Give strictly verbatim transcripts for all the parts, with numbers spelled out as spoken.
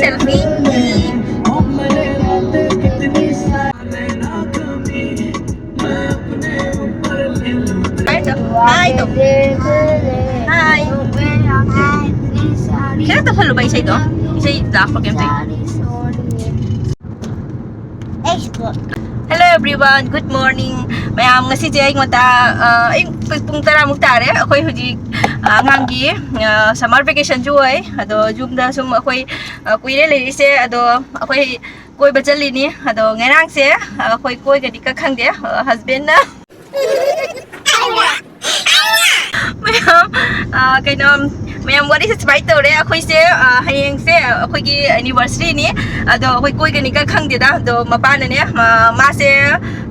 Selfie. Hi to. Hi to. Hi. Kaya to follow ba isay to? Isay da program to. Hello everyone, good morning. ꯃꯌꯥꯝ, ꯉꯁꯤꯁꯦ ꯑꯩꯉꯣꯟꯗ ꯑ, ꯑꯌꯨꯛ ꯄꯨꯡ ꯇꯔꯥꯃꯨꯛ ꯇꯥꯔꯦ꯫ ꯑꯩꯈꯣꯏ ꯍꯧꯖꯤꯛ ꯑ, ꯑꯉꯥꯡꯒꯤ ꯑ, summer vacation ꯁꯨ ꯑꯣꯏ꯫ ꯑꯗꯣ ꯌꯨꯝꯗ ꯁꯨꯝ ꯑꯩꯈꯣꯏ ꯑ, ꯀꯨꯏꯔꯦ ꯂꯩꯔꯤꯁꯦ꯫ ꯑꯗꯣ ꯑꯩꯈꯣꯏ ꯀꯣꯏꯕ ꯆꯠꯂꯤꯅꯤ꯫ ꯑꯗꯣ ꯉꯔꯥꯡꯁꯦ ꯑ, ꯑꯩꯈꯣꯏ ꯀꯣꯏꯒꯅꯤ ꯀ ꯈꯪꯗꯦ꯫ ꯍꯁꯕꯦꯟꯅ ꯃꯌꯥꯝ ꯑ, ꯀꯩꯅꯣ ꯃꯌꯥꯝ ꯋꯥꯔꯤꯁꯦ ꯁꯨꯃꯥꯏꯅ ꯇꯧꯔꯦ꯫ ꯑꯩꯈꯣꯏꯁꯦ ꯑ, ꯍꯌꯦꯡꯁꯦ ꯑꯩꯈꯣꯏꯒꯤ anniversary ꯅꯤ꯫ ꯑꯗꯣ ꯑꯩꯈꯣꯏ ꯀꯣꯏꯒꯅꯤ ꯀ ꯈꯪꯗꯦꯗ꯫ ꯑꯗꯣ ꯃꯄꯥꯅꯅꯦ ꯑ, ꯃꯥꯁꯦ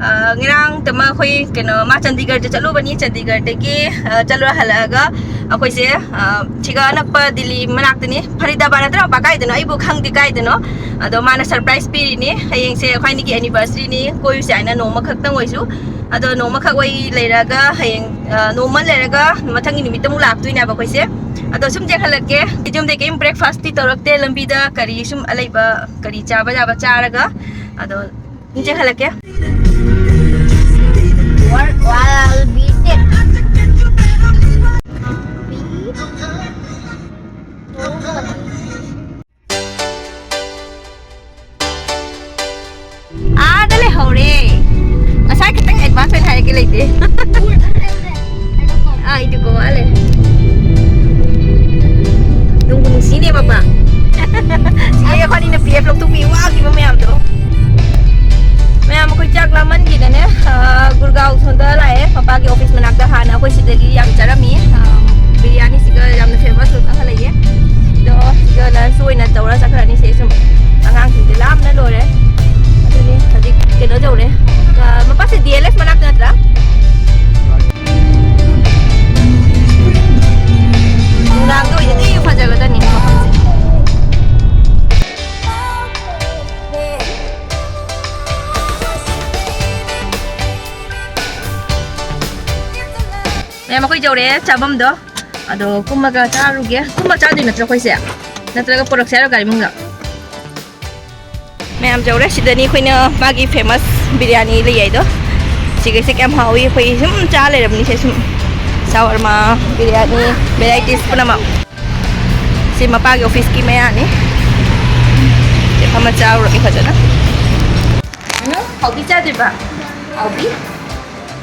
ꯑ, ꯉꯔꯥꯡ ꯇꯃ ꯑꯩꯈꯣꯏ ꯀꯩꯅꯣ ꯃꯥ ꯆꯥꯟꯗꯤꯒꯔꯗ ꯆꯠꯂꯨꯕꯅꯤ꯫ ꯆꯥꯟꯗꯤꯒꯔꯗꯒꯤ ꯑ, ꯆꯠꯂꯨꯔ ꯍꯜꯂꯛꯑꯒ ꯑꯩꯈꯣꯏꯁꯦ ꯑ, ꯁꯤꯒ ꯑꯅꯛꯄ ꯗꯤꯜꯂꯤ ꯃꯅꯥꯛꯇꯅꯤ꯫ ꯐꯔꯤꯗꯥꯕꯥꯗ ꯅꯠꯇ꯭ꯔ ꯃꯄꯥ ꯀꯥꯏꯗꯅꯣ ꯑꯩꯕꯨ ꯈꯪꯗꯦ ꯀꯥꯏꯗꯅꯣ꯫ ꯑꯗꯣ ꯃꯥꯅ surprise ꯄꯤꯔꯤꯅꯤ꯫ ꯍꯌꯦꯡꯁꯦ ꯑꯩꯈꯣꯏꯅꯤꯒꯤ anniversary ꯅꯤ꯫ ꯀꯣꯏꯔꯨꯁꯦ ꯍꯥꯏꯅ ꯅꯣꯡꯃ ꯈꯛꯇꯪ ꯑꯣꯏꯁꯨ꯫ ꯑꯗꯣ ꯅꯣꯡꯃꯈꯛ ꯑꯣꯏ ꯂꯩꯔꯒ ꯍꯌꯦꯡ ꯑ, ꯅꯣꯡꯃ ꯂꯩꯔꯒ ꯃꯊꯪꯒꯤ ꯅꯨꯃꯤꯠꯇ ꯑꯃꯨꯛ ꯂꯥꯛꯇꯣꯏꯅꯦꯕ ꯑꯩꯈꯣꯏꯁꯦ꯫ ꯑꯗꯣ ꯁꯨꯝ ꯆꯦꯟꯈꯠꯂꯛꯀꯦ꯫ ꯌꯨꯝꯗꯩ ꯀꯩꯝ breakfast ꯇꯤ ꯇꯧꯔꯛꯇꯦ꯫ ꯂꯝꯕꯤꯗ ꯀꯔꯤ ꯁꯨꯝ ꯑꯂꯩꯕ ꯀꯔꯤ ꯆꯥꯕ ꯌꯥꯕ ꯆꯥꯔꯒ ꯑꯗꯣ ꯁꯨꯝ ꯆꯦꯟꯈꯠꯂꯛꯀꯦ꯫ Work while busy. ꯑꯥꯗ ꯂꯩꯍꯧꯔꯦ꯫ ꯉꯁꯥꯏ ꯈꯤꯇꯪ advance ꯑꯣꯏꯅ ꯍꯥꯏꯔꯛꯀꯦ ꯂꯩꯇꯦ꯫ ꯑꯥ, ꯑꯩꯗꯤ ꯒꯣꯋꯥ ꯂꯩ꯫ ꯅꯨꯡꯕꯨ ꯅꯨꯡꯁꯤꯅꯦ ꯃꯄꯥ꯫ ꯁꯤꯗꯩ ꯑꯩꯈꯣꯏꯅꯤꯅ P F ꯂꯧꯊꯣꯛꯄꯤ ꯋꯥꯈꯤꯕ ꯃꯌꯥꯝꯗꯣ꯫ ꯃꯌꯥꯝ ꯑꯩꯈꯣꯏ ꯆꯥꯛ ꯂꯥꯝꯃꯟꯈꯤꯗꯅꯦ, ꯑ, ꯒꯨꯔꯒꯥꯎ ꯁꯣꯝꯗ ꯂꯥꯛꯑꯦ꯫ ꯃꯄꯥꯒꯤ office ꯃꯅꯥꯛꯇ ꯍꯥꯟꯅ ꯑꯩꯈꯣꯏ ꯁꯤꯗꯗꯤ ꯌꯥꯝ ꯆꯥꯔꯝꯃꯤ꯫ ꯑ, ꯕꯤꯔꯌꯥꯅꯤꯁꯤꯒ ꯌꯥꯝꯅ famous ꯑꯣꯏꯕ ꯑꯃ ꯂꯩꯌꯦ꯫ ꯑꯗꯣ ꯁꯤꯗ lunch ꯑꯣꯏꯅ ꯇꯧꯔ ꯆꯠꯈ꯭ꯔꯅꯤ꯫ ꯁꯤꯗꯩ ꯁꯨꯝ ꯑꯉꯥꯡꯁꯤꯡꯁꯦ ꯂꯥꯝꯅ ꯂꯣꯏꯔꯦ꯫ ꯑꯗꯨꯅꯤ ꯍꯧꯖꯤꯛ ꯀꯩꯅꯣ ꯇꯧꯔꯦ꯫ ꯑ, ꯃꯄꯥꯁꯦ D L F ꯃꯅꯥꯛꯇ ꯅꯠꯇ꯭ꯔꯥ? ꯅꯨꯡꯗꯥꯡꯗ ꯑꯣꯏꯅꯗꯤ ꯐꯖꯒꯗꯅꯤ ꯃꯐꯝꯁꯦ꯫ ꯃꯌꯥꯝ, ꯑꯩꯈꯣꯏ ꯌꯧꯔꯛꯑꯦ ꯆꯥꯐꯝꯗꯣ꯫ ꯑꯗꯣ ꯀꯨꯝꯃꯒ ꯆꯥꯔꯨꯒꯦ꯫ ꯀꯨꯝꯃ ꯆꯥꯗꯣꯏ ꯅꯠꯇ꯭ꯔꯣ ꯑꯩꯈꯣꯏꯁꯦ? ꯅꯠꯇ꯭ꯔꯒ ꯄꯨꯔꯛꯁꯦ ꯍꯥꯏꯔꯣ ꯒꯥꯔꯤ ꯃꯅꯨꯡꯗ? ꯃꯌꯥꯝ ꯌꯧꯔꯦ꯫ ꯁꯤꯗꯅꯤ ꯑꯩꯈꯣꯏꯅ ꯃꯥꯒꯤ famous ꯕꯤꯔꯌꯥꯅꯤ ꯂꯩ ꯍꯥꯏꯗꯣ꯫ ꯁꯤꯒꯩꯁꯦ ꯀꯌꯥꯝ ꯍꯥꯎꯏ, ꯑꯩꯈꯣꯏ ꯁꯨꯝ ꯆꯥ ꯂꯩꯔꯕꯅꯤ ꯁꯦ ꯁꯨꯝ꯫ ꯁꯥꯋꯔꯃꯥ, ꯕꯤꯔꯌꯥꯅꯤ, varieties ꯄꯨꯝꯅꯃꯛ꯫ ꯁꯤ ꯃꯄꯥꯒꯤ officeꯀꯤ ꯃꯌꯥꯅꯤ꯫ ꯁꯤ ꯐꯝꯃ ꯆꯥꯔꯨꯔꯒꯦ ꯐꯖꯅ꯫ ꯎꯝ, ꯍꯥꯎꯕꯤ ꯆꯥꯗꯣꯏꯕ? ꯍꯥꯎꯕꯤ?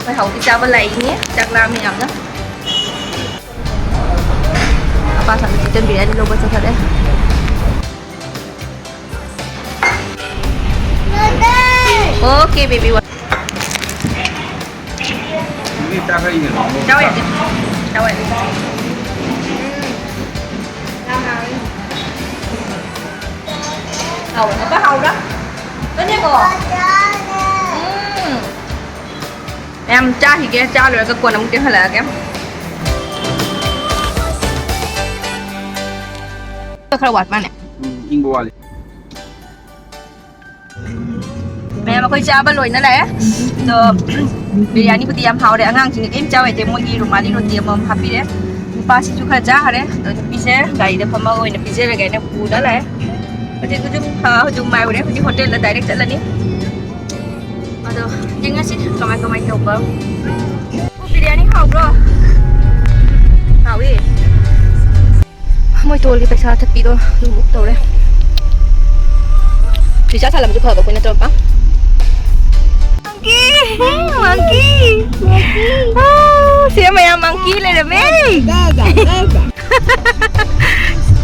ꯍꯣꯏ, ꯍꯥꯎꯕꯤ ꯆꯥꯕ ꯂꯥꯛꯏꯅꯦ꯫ ꯆꯥꯛ ꯂꯥꯝꯃꯦ ꯌꯥꯝꯅ꯫ ꯑꯄꯥ ꯁꯥꯟꯅ chicken ꯕꯤꯔꯌꯥꯅꯤ ꯂꯧꯕ ꯆꯠꯈꯔꯦ꯫ Okay, baby. ꯆꯥꯎ ꯌꯥꯗꯦ꯫ ꯆꯥꯎ ꯌꯥꯗꯦ꯫ ꯍꯥꯎꯕ꯭ꯔꯥ? ꯃꯄꯥ, ꯍꯥꯎꯕ꯭ꯔꯥ? ꯀꯅꯦꯀꯣ? ꯎꯝ꯫ ꯃꯌꯥꯝ ꯆꯥꯈꯤꯒꯦ, ꯆꯥ ꯂꯣꯏꯔꯒ ꯀꯣꯟꯅ ꯑꯃꯨꯛ ꯆꯦꯟꯍꯜꯂꯛꯑꯒꯦ꯫ ꯈꯔ ꯋꯥꯠ ꯃꯥꯅꯦ꯫ ꯎꯝ, ꯏꯪꯕ ꯋꯥꯠꯂꯤ꯫ ꯃꯌꯥꯝ ꯑꯩꯈꯣꯏ ꯆꯥꯕ ꯂꯣꯏꯅ ꯂꯥꯛꯑꯦ꯫ ꯑꯗꯣ ꯕꯤꯔꯌꯥꯅꯤꯕꯨꯗꯤ ꯌꯥꯝ ꯍꯥꯎꯔꯦ꯫ ꯑꯉꯥꯡꯁꯤꯡꯅ ꯀꯔꯤꯝ ꯆꯥꯎ ꯍꯥꯏꯗꯦ꯫ ꯃꯣꯏꯒꯤ ꯔꯨꯃꯥꯂꯤ ꯔꯣꯇꯤ ꯑꯃꯃꯝ ꯍꯥꯞꯄꯤꯔꯦ꯫ ꯅꯨꯄꯥꯁꯤꯁꯨ ꯈꯔ ꯆꯥꯈꯔꯦ꯫ ꯑꯗꯣ ꯅꯨꯄꯤꯁꯦ ꯒꯥꯔꯤꯗ ꯐꯝꯃꯒ ꯑꯣꯏꯅ ꯄꯤꯖꯔꯒꯦ ꯍꯥꯏꯅ ꯄꯨꯔ ꯂꯥꯛꯑꯦ꯫ ꯍꯧꯖꯤꯛ ꯍꯧꯖꯤꯛ, ꯑ, ꯍꯧꯖꯤꯛ ꯃꯥꯏ ꯎꯔꯦ꯫ ꯍꯧꯖꯤꯛ ꯍꯣꯇꯦꯜꯗ direct ꯆꯠꯂꯅꯤ꯫ ꯑꯗꯣ ꯌꯦꯡꯉꯁꯤ ꯀꯃꯥꯏ ꯀꯃꯥꯏ ꯇꯧꯕ꯫ ꯑꯣ, ꯕꯤꯔꯌꯥꯅꯤ ꯍꯥꯎꯕ꯭ꯔꯣ? ꯍꯥꯎꯏ꯫ ꯃꯣꯏ ꯇꯣꯜꯒꯤ ꯄꯩꯁꯥ ꯊꯠꯄꯤꯗꯣ ꯑꯗꯨꯃꯨꯛ ꯇꯧꯔꯦ꯫ ꯔꯤꯆꯥꯔꯖ ꯍꯥꯜꯂꯝꯁꯨ ꯐꯕ ꯑꯩꯈꯣꯏ ꯅꯠꯇ꯭ꯔꯣ, ꯄꯥ? Monkey! Monkey! ꯑꯥ, ꯁꯤ ꯃꯌꯥꯝ monkey ꯂꯩꯔꯝꯃꯦ꯫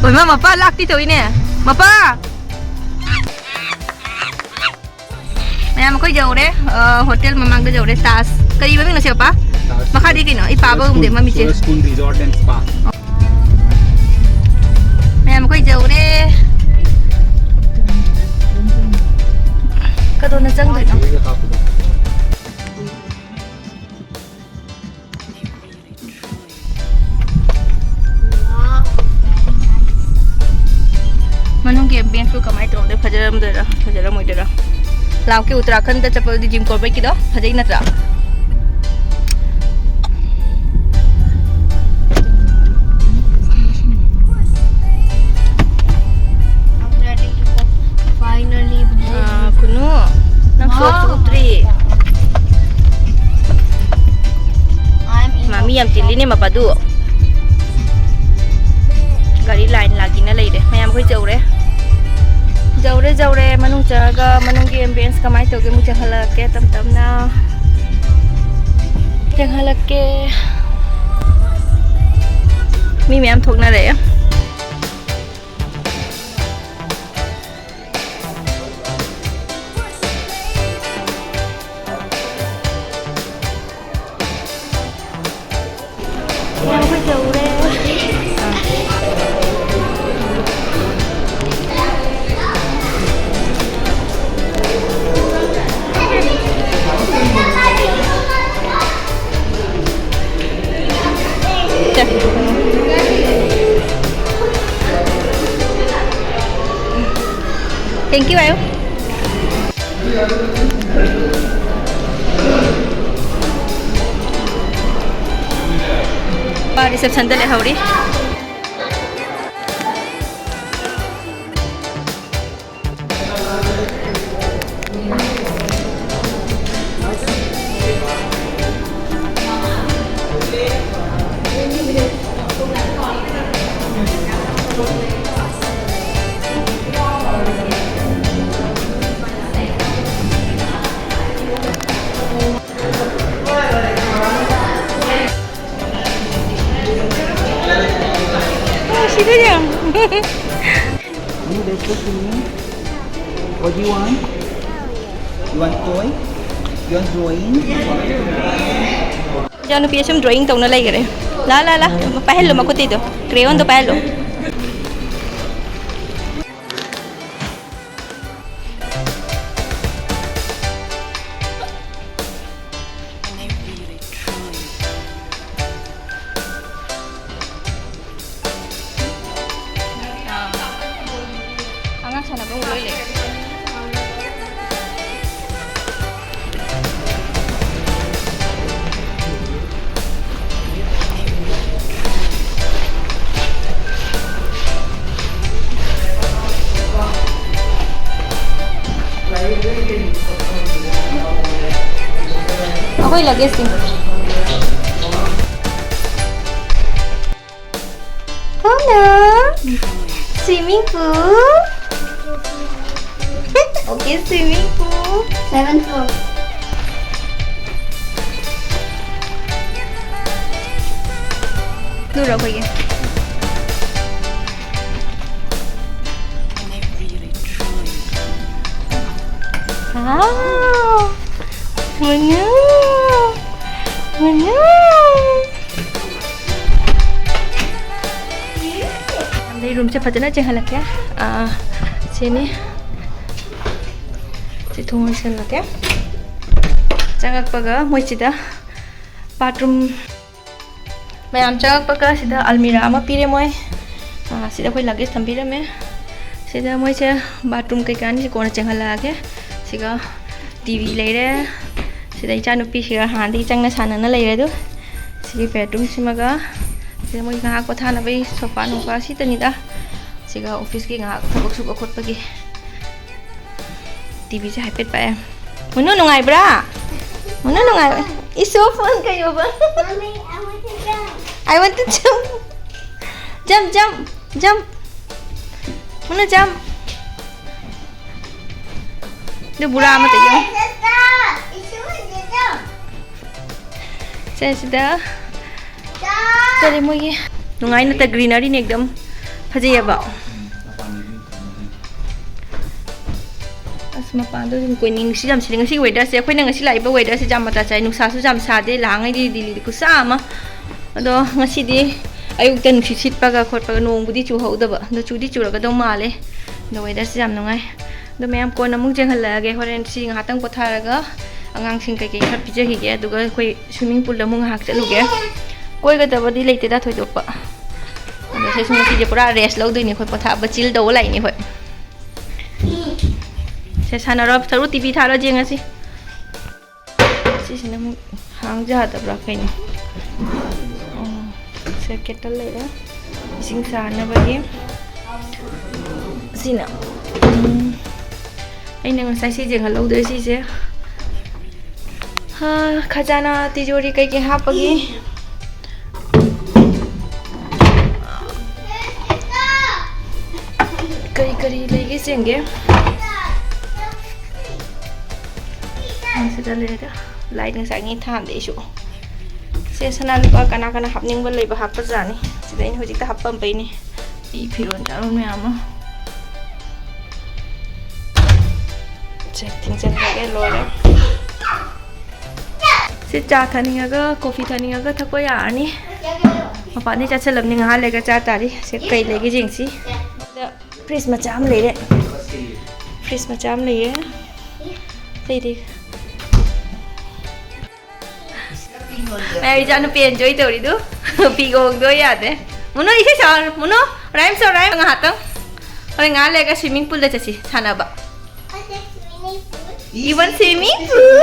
ꯑꯣꯏꯃꯥ, ꯃꯄꯥ ꯂꯥꯛꯇꯤ ꯇꯧꯏꯅꯦ꯫ ꯃꯄꯥ! ꯃꯌꯥꯝ, ꯑꯩꯈꯣꯏ ꯌꯧꯔꯦ, ꯑ, ꯍꯣꯇꯦꯜ ꯃꯃꯥꯡꯗ ꯌꯧꯔꯦ꯫ ꯇꯥꯖ, ꯀꯔꯤ ꯃꯃꯤꯡꯅꯣ ꯁꯤ, ꯄꯥ? ꯇꯥꯖ ꯃꯈꯥꯗꯤ ꯀꯩꯅꯣ? ꯑꯩ ꯄꯥꯕ ꯁꯨꯔꯖ ꯉꯝꯗꯦ ꯀꯨꯟ, ꯃꯃꯤꯠꯁꯦ꯫ ꯁꯨꯔꯖ ꯀꯨꯟ Resort and Spa꯫ ꯃꯌꯥꯝ, ꯑꯩꯈꯣꯏ ꯌꯧꯔꯦ꯫ ꯀꯗꯣꯝꯗ ꯆꯪꯗꯣꯏꯅꯣ? ꯃꯅꯨꯡꯒꯤ ambienceꯇꯨ ꯀꯃꯥꯏꯅ ꯇꯧꯔꯝꯗꯣꯏ? ꯐꯖꯔꯝꯗꯣꯏꯔꯥ, ꯐꯖꯔꯝꯃꯣꯏꯗꯣꯏꯔꯥ? ꯂꯥꯎꯀꯤ ꯎꯠꯇꯔꯥꯈꯟꯗ ꯆꯠꯄꯗꯤ Jim Corbettꯀꯤꯗꯣ ꯐꯖꯩ ꯅꯠꯇ꯭ꯔꯥ? Finally, ꯌꯥꯝ ꯆꯤꯜꯂꯤꯅꯦ ꯃꯄꯥꯗꯨ꯫ ꯒꯥꯔꯤ line ꯂꯥꯛꯀꯦꯅ ꯂꯩꯔꯦ꯫ ꯃꯌꯥꯝ ꯑꯩꯈꯣꯏ ꯌꯧꯔꯦ꯫ ꯌꯧꯔꯦ, ꯌꯧꯔꯦ꯫ ꯃꯅꯨꯡ ꯆꯪꯉꯒ ꯃꯅꯨꯡꯒꯤ ambience ꯀꯃꯥꯏꯅ ꯇꯧꯒꯦ ꯑꯃꯨꯛ ꯆꯪꯍꯜꯂꯛꯀꯦ ꯇꯞ ꯇꯞꯅ꯫ ꯆꯪꯍꯜꯂꯛꯀꯦ꯫ ꯃꯤ ꯃꯌꯥꯝ ꯊꯣꯛꯅꯔꯛꯑꯦ꯫ Thank you, ꯍꯥꯏꯌꯨ꯫ ꯃꯥ reception ꯗ ꯂꯩꯍꯧꯔꯤ꯫ ꯁꯤꯗ ꯌꯦꯡꯉꯨ꯫ What do you want? You want toy? You want drawing? ꯏꯆꯥꯅꯨꯄꯤ ꯑꯁꯨꯝ drawing ꯇꯧꯅ ꯂꯩꯈꯔꯦ꯫ ꯂꯥ, ꯂꯥ, ꯂꯥ, ꯄꯥꯏꯍꯜꯂꯨ ꯃꯈꯨꯠꯇꯩꯗꯣ, crayon ꯗꯣ ꯄꯥꯏꯍꯜꯂꯨ꯫ ꯑꯉꯥꯡ ꯁꯥꯟꯅꯐꯝ ꯂꯣꯏ ꯂꯩ꯫ ꯑꯩꯈꯣꯏ luggage ꯁꯤꯡ꯫ Swimming pool. Okay, swimming pool. Seven floor. ꯂꯨꯔꯣ ꯑꯩꯈꯣꯏꯒꯤ꯫ Wow! ꯃꯅꯨ! ꯃꯅꯨ! ꯑꯗꯩ ꯔꯨꯝꯁꯦ ꯐꯖꯅ ꯆꯦꯟꯍꯜꯂꯛꯀꯦ꯫ ꯑꯥ, ꯁꯤꯅꯤ꯫ ꯁꯤ ꯊꯣꯡ ꯂꯣꯟꯁꯤꯜꯂꯒꯦ꯫ ꯆꯪꯉꯛꯄꯒ ꯃꯣꯏꯁꯤꯗ bathroom ꯃꯌꯥꯝ ꯆꯪꯉꯛꯄꯒ ꯁꯤꯗ ꯑꯜꯃꯤꯔꯥ ꯑꯃ ꯄꯤꯔꯦ ꯃꯣꯏ꯫ ꯑꯥ, ꯁꯤꯗ ꯑꯩꯈꯣꯏ luggage ꯊꯝꯕꯤꯔꯝꯃꯦ꯫ ꯁꯤꯗ ꯃꯣꯏꯁꯦ bathroom ꯀꯩꯀꯥꯅꯤ ꯀꯣꯟꯅ ꯆꯦꯟꯍꯜꯂꯛꯑꯒꯦ꯫ ꯁꯤꯒ T V ꯂꯩꯔꯦ꯫ ꯁꯤꯗ ꯏꯆꯥꯅꯨꯄꯤꯁꯤꯒ ꯍꯥꯟꯅꯗꯒꯤ ꯆꯪꯅ ꯁꯥꯟꯅꯅ ꯂꯩꯔꯦ ꯑꯗꯨ꯫ ꯁꯤꯒꯤ bedroom ꯁꯤꯃꯒ ꯁꯤꯗ ꯃꯣꯏ ꯉꯥꯏꯍꯥꯛ ꯄꯣꯊꯥꯅꯕꯒꯤ sofa ꯅꯨꯡꯐꯥ ꯁꯤꯇꯅꯤꯗ꯫ ꯁꯤꯒ office ꯀꯤ ꯉꯥꯏꯍꯥꯛ ꯊꯕꯛ ꯁꯨꯕ ꯈꯣꯠꯄꯒꯤ꯫ T V ꯁꯦ ꯍꯥꯏꯐꯦꯠ ꯄꯥꯛꯑꯦ꯫ ꯃꯨꯅꯨ ꯅꯨꯡꯉꯥꯏꯕ꯭ꯔꯥ? ꯃꯨꯅꯨ ꯅꯨꯡꯉꯥꯏꯕ꯭ꯔꯥ? It's so fun ꯀꯩꯅꯣꯕ? Mommy, I want to jump. I want to jump. Jump, jump, jump. ꯃꯨꯅꯨ jump. ꯑꯗꯨ ꯕꯨꯔꯥ ꯑꯃ ꯇꯩꯌꯣ꯫ Hey, sister, it's you, sister. ꯁꯦ ꯁꯤꯗ ꯀꯔꯤ ꯃꯣꯏꯒꯤ ꯅꯨꯡꯉꯥꯏ ꯅꯠꯇ greenery ꯅꯦ ꯑꯦꯛꯗꯝ ꯐꯖꯩꯌꯦꯕ꯫ ꯑꯁ, ꯃꯄꯥꯟꯗ ꯑꯗꯨꯝ ꯀꯣꯏꯅꯤꯡ꯫ ꯁꯤ ꯌꯥꯝ ꯁꯤꯅꯤꯡ꯫ ꯉꯁꯤꯒꯤ weather ꯁꯦ, ꯑꯩꯈꯣꯏꯅ ꯉꯁꯤ ꯂꯥꯛꯏꯕ weather ꯁꯦ ꯌꯥꯝ ꯃꯇꯥ ꯆꯥꯏ꯫ ꯅꯨꯡꯁꯥꯁꯨ ꯌꯥꯝ ꯁꯥꯗꯦ꯫ ꯂꯥꯛꯉꯩꯗꯤ ꯗꯤꯜꯂꯤꯗꯤ ꯈꯨꯠꯁꯥ ꯑꯃ꯫ ꯑꯗꯣ ꯉꯁꯤꯗꯤ ꯑꯌꯨꯛꯇ ꯅꯨꯡꯁꯤꯠ ꯁꯤꯠꯄꯒ ꯈꯣꯠꯄꯒ ꯅꯣꯡꯕꯨꯗꯤ ꯆꯨꯍꯧꯗꯕ꯫ ꯑꯗꯣ ꯆꯨꯗꯤ ꯆꯨꯔꯒꯗꯧ ꯃꯥꯜꯂꯦ꯫ ꯑꯗꯣ weather ꯁꯦ ꯌꯥꯝ ꯅꯨꯡꯉꯥꯏ꯫ ꯑꯗꯣ ꯃꯌꯥꯝ ꯀꯣꯟꯅ ꯑꯃꯨꯛ ꯌꯦꯡꯍꯜꯂꯛꯑꯒꯦ꯫ ꯍꯣꯔꯦꯟ ꯁꯤ ꯉꯥꯏꯍꯥꯛꯇꯪ ꯄꯣꯊꯥꯔꯒ ꯑꯉꯥꯡꯁꯤꯡ ꯀꯩꯀꯩ ꯈꯔ ꯄꯤꯖꯈꯤꯒꯦ꯫ ꯑꯗꯨꯒ ꯑꯩꯈꯣꯏ swimming pool ꯗ ꯑꯃꯨꯛ ꯉꯥꯏꯍꯥꯛ ꯆꯠꯂꯨꯒꯦ꯫ ꯀꯣꯏꯒꯗꯕꯗꯤ ꯂꯩꯇꯦꯗ ꯊꯣꯏꯗꯣꯛꯄ꯫ ꯑꯗꯣ ꯁꯤꯁꯨ ꯉꯁꯤꯁꯦ ꯄꯨꯔꯥ rest ꯂꯧꯗꯣꯏꯅꯤ ꯑꯩꯈꯣꯏ, ꯄꯣꯊꯥꯕ, chill ꯇꯧꯕ ꯂꯥꯛꯏꯅꯤ ꯑꯩꯈꯣꯏ꯫ ꯁꯦ ꯁꯥꯟꯅꯔꯣ, ꯁꯔꯨ T V ꯊꯥꯔꯣ ꯌꯦꯡꯉꯁꯤ꯫ ꯁꯤꯁꯤꯅ ꯑꯃꯨꯛ ꯍꯥꯡ ꯌꯥꯗꯕ꯭ꯔꯥ ꯀꯩꯅꯣ? ꯑꯣ, ꯁꯦ kettle ꯂꯩꯔꯦ ꯏꯁꯤꯡ ꯁꯥꯅꯕꯒꯤ꯫ ꯁꯤꯅ, ꯎꯝ, ꯑꯩꯅ ꯉꯁꯥꯏ ꯁꯤ ꯌꯦꯡꯍꯜꯍꯧꯗ꯭ꯔꯦ ꯁꯤꯁꯦ꯫ ꯍꯥ, ꯈꯖꯥꯅꯥ ꯇꯤꯖꯣꯔꯤ ꯀꯩꯀꯩ ꯍꯥꯞꯄꯒꯤ꯫ ꯌꯦꯡꯒꯦ꯫ ꯁꯤꯗ ꯂꯩꯔꯦ꯫ ꯂꯥꯏꯠ ꯉꯁꯥꯏꯉꯩ ꯊꯥꯟꯗꯦ ꯑꯩꯁꯨ꯫ ꯁꯦ ꯁꯅꯥ ꯂꯨꯄꯥ ꯀꯅꯥ ꯀꯅꯥ ꯍꯥꯞꯅꯤꯡꯕ ꯂꯩꯕ ꯍꯥꯞꯄꯖꯥꯠꯅꯤ꯫ ꯁꯤꯗ ꯑꯩꯅ ꯍꯧꯖꯤꯛꯇ ꯍꯥꯞꯄꯝꯕꯩꯅꯤ꯫ ꯐꯤ ꯐꯤꯔꯣꯟ ꯆꯥꯔꯣꯟ ꯃꯌꯥꯝ ꯑꯃ꯫ ꯁꯦ ꯊꯤꯡꯖꯤꯟꯈ꯭ꯔꯒꯦ, ꯂꯣꯏꯔꯦ꯫ ꯁꯤ ꯆꯥ ꯊꯛꯅꯤꯡꯉꯒ, ꯀꯣꯐꯤ ꯊꯛꯅꯤꯡꯉꯒ ꯊꯛꯄ ꯌꯥꯔꯅꯤ꯫ ꯃꯄꯥꯟꯗꯩ ꯆꯠꯁꯜꯂꯕꯅꯤ, ꯉꯥꯏꯍꯥꯛ ꯂꯩꯔꯒ ꯆꯥ ꯇꯥꯔꯤ꯫ ꯁꯦ ꯀꯩ ꯂꯩꯒꯦ ꯌꯦꯡꯁꯤ꯫ ꯐ꯭ꯔꯤꯖ ꯃꯆꯥ ꯑꯃ ꯂꯩꯔꯦ꯫ ꯐ꯭ꯔꯤꯖ ꯃꯆꯥ ꯑꯃ ꯂꯩꯔꯦ꯫ ꯑꯇꯩꯗꯤ? ꯃꯌꯥꯝ ꯏꯆꯥ ꯅꯨꯄꯤ enjoy ꯇꯧꯔꯤꯗꯨ꯫ ꯐꯤꯒ ꯍꯣꯡꯗꯣꯛ ꯌꯥꯗꯦ꯫ ꯃꯨꯅꯨ, ꯏꯁꯩ ꯁꯛꯑꯣ꯫ ꯃꯨꯅꯨ, rhyme ꯁꯛꯑꯣ, rhyme ꯉꯥꯏꯍꯥꯛꯇꯪ꯫ ꯍꯣꯔꯦꯟ ꯉꯥꯏꯍꯥꯛ ꯂꯩꯔꯒ swimming pool ꯗ ꯆꯠꯁꯤ ꯁꯥꯟꯅꯕ꯫ You want swimming pool?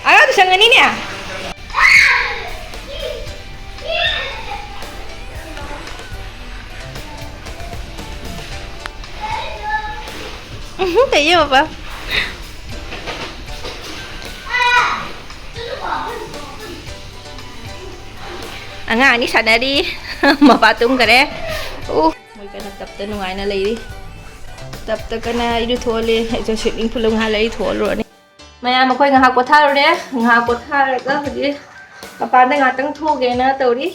ꯑꯉꯥꯡꯗꯨ ꯁꯪꯉꯅꯤꯅꯦ꯫ ꯎꯝ, ꯀꯩꯌꯦ ꯕꯕꯥ? ꯑꯉꯥꯡ ꯑꯅꯤ ꯁꯥꯟꯅꯔꯤ꯫ ꯃꯄꯥ ꯇꯨꯝꯈꯔꯦ꯫ ꯎ꯫ ꯃꯣꯏ ꯀꯟꯅ ꯇꯞꯇ ꯅꯨꯡꯉꯥꯏꯅ ꯂꯩꯔꯤ꯫ ꯇꯞꯇ ꯀꯟꯅ ꯏꯔꯨꯊꯣꯛꯍꯜꯂꯤ꯫ ꯑꯩꯁꯨ swimming pool ꯉꯥꯏꯍꯥꯛ ꯂꯩ ꯏꯔꯨꯊꯣꯛꯍꯜꯂꯨꯔꯅꯤ꯫ ꯃꯌꯥꯝ ꯑꯩꯈꯣꯏ ꯉꯥꯏꯍꯥꯛ ꯄꯣꯊꯥꯔꯨꯔꯦ꯫ ꯉꯥꯏꯍꯥꯛ ꯄꯣꯊꯥꯔꯒ ꯍꯧꯖꯤꯛ ꯃꯄꯥꯟꯗ ꯉꯥꯛꯇꯪ ꯊꯣꯛꯎꯒꯦꯅ ꯇꯧꯔꯤ꯫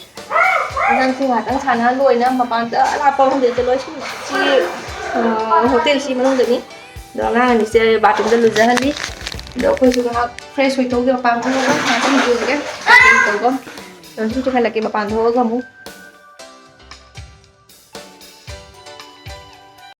ꯑꯉꯥꯡꯁꯤꯡ ꯉꯥꯛꯇꯪ ꯁꯥꯟꯅꯍꯜꯂꯨ ꯑꯣꯏꯅ ꯃꯄꯥꯟꯗ ꯑꯔꯥꯞꯄ ꯃꯐꯝꯗ ꯆꯠꯂꯣꯏ꯫ ꯁꯤ, ꯑ, ꯍꯣꯇꯦꯜꯁꯤ ꯃꯅꯨꯡꯗꯅꯤ꯫ ꯑꯗꯣ ꯑꯉꯥꯡ ꯑꯅꯤꯁꯦ bathroom ꯗ ꯂꯨꯖꯍꯜꯂꯤ꯫ ꯑꯗꯣ ꯑꯩꯈꯣꯏꯁꯨ ꯉꯥꯏꯍꯥꯛ fresh ꯑꯣꯏꯊꯣꯛꯎꯒꯦ ꯃꯄꯥꯟ ꯊꯣꯛꯑꯒ ꯉꯥꯏꯍꯥꯛꯇꯪ ꯌꯦꯡꯒꯦ꯫ ꯀꯩ ꯀꯩ ꯇꯧꯕ꯫ ꯑꯗꯣ ꯁꯨꯝ ꯆꯤꯡꯍꯜꯂꯛꯀꯦ ꯃꯄꯥꯟ ꯊꯣꯛꯑꯒ ꯑꯃꯨꯛ꯫